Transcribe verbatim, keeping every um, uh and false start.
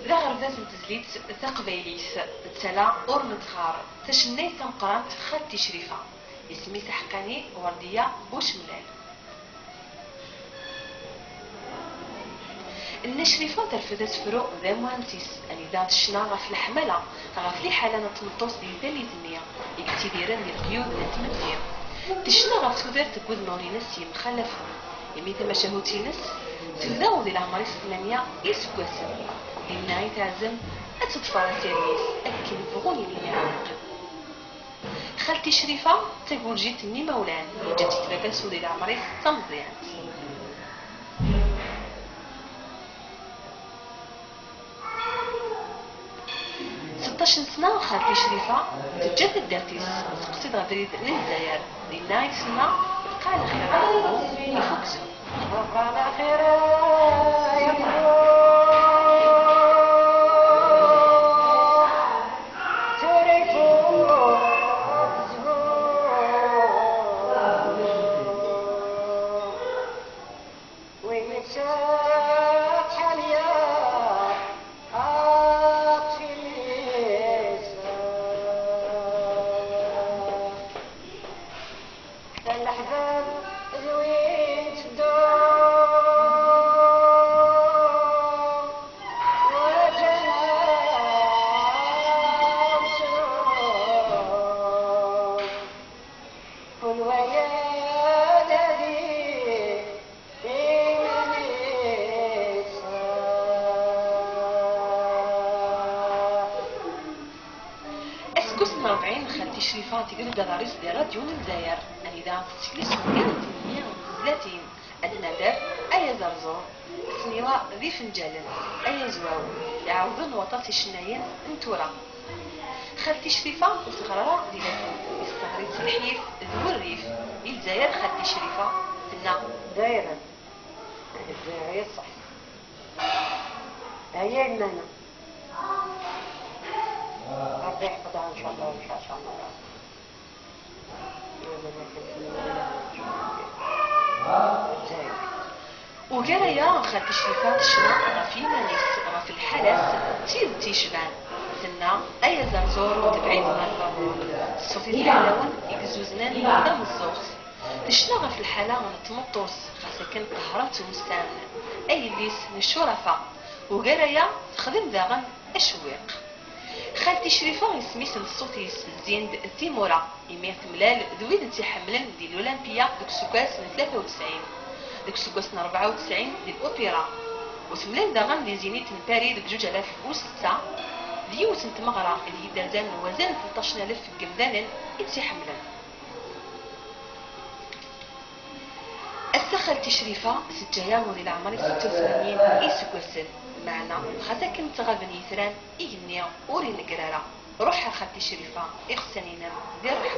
D aɣerbaz n tezlit taqbaylit, d tala ur nettɣar, tacennayt tameqqrant xalti Crifa, isem-is aḥeqqani Werdiya Bucemlal. Nna Crifa terfed asefru d amwan-is, anida tecna ɣef leḥmala, ɣef liḥala n tmeṭṭut di tallit-nni i yettidiren di leqyud n tmetti. Tecna ɣef tudert n wudmawen-ines yemxalafen, imi tamacahut-ines tebda di leɛmer-is tmanya iseggasen. Dinna i teɛzem ad teḍfer asirem-is akken bɣun yiminiɛen. Xalti Crifa d tagurjit n yimawlan, yeǧǧa-tt-id baba-s di leɛmer-is d tameẓyant. Seṭṭac n sna xalti Crifa teǧǧa taddart-is, teqsed abrid n Lezzayer. Dinna i tsemma Bqa lxir a Rebbi ifuk zzhu. Bqa lxir a Rebbi, tura ifuk zzhu. Win yettsetḥan ya Aqcic, ḥfan leḥbab d win teddu. Waǧan amsur, kul waya dadi. Aseggas n rebɛin, xalti Crifa tegdel-d aḍar-is di rradyu n Lezzayer, anida tettkel s wungal n tmenni n tezlatin, ad nadaf ay azerẓur, sniwa d ifenǧalen, ay azwaw, iɛawden waṭas icennayen n tura. Xalti Crifa ur teɣri ara di Lafud, yesseɣri-tt lḥif d wurrif. Di Lezzayer, xalti Crifa tenna: Dayra, Lezzayer ṣṣeḥ. Aya yemma-nneɣ. Ṛebbi iḥfeḍ-aɣ ncallah, ncallah. Ugar aya, xalti Crifa tecna ɣef yiman-is, ɣef lḥala-s d tidet yecban. Tenna: Ay azerẓur ur tebɛid ɣer lbabur, ṣṣut-is d aɛlawen i izuznen tameẓẓuɣt. Tecna ɣef lḥala n tmeṭṭut, xas akken qehhṛen-tt wussan, ay yelli-s n ccurafa. Ugar aya, texdem daɣen acewwiq. Xalti Crifa, isem-is n ṣṣut-is zzin-d timura, imi temlal d wid i tt-iḥemmlen di l'Olympia deg useggas n tlata u tesɛin, deg useggas n rebɛa u tesɛin di l'Opéra, u temlal daɣen di Zénith n Paris deg zuǧ alaf u setta, d yiwet n tmeɣra ideg i d-rzan wazal n tleṭṭac n alef n yemdanen i tt-iḥemmlen. Ass-a, xalti Crifa teǧǧa-yaɣ di leɛmer-is setta u tmanyin iseggasen, meɛna xas akken ttɣaben yitran, igenni ur inegger ara. Ruḥ a xalti Crifa, iɣsan-inem di rrḥa.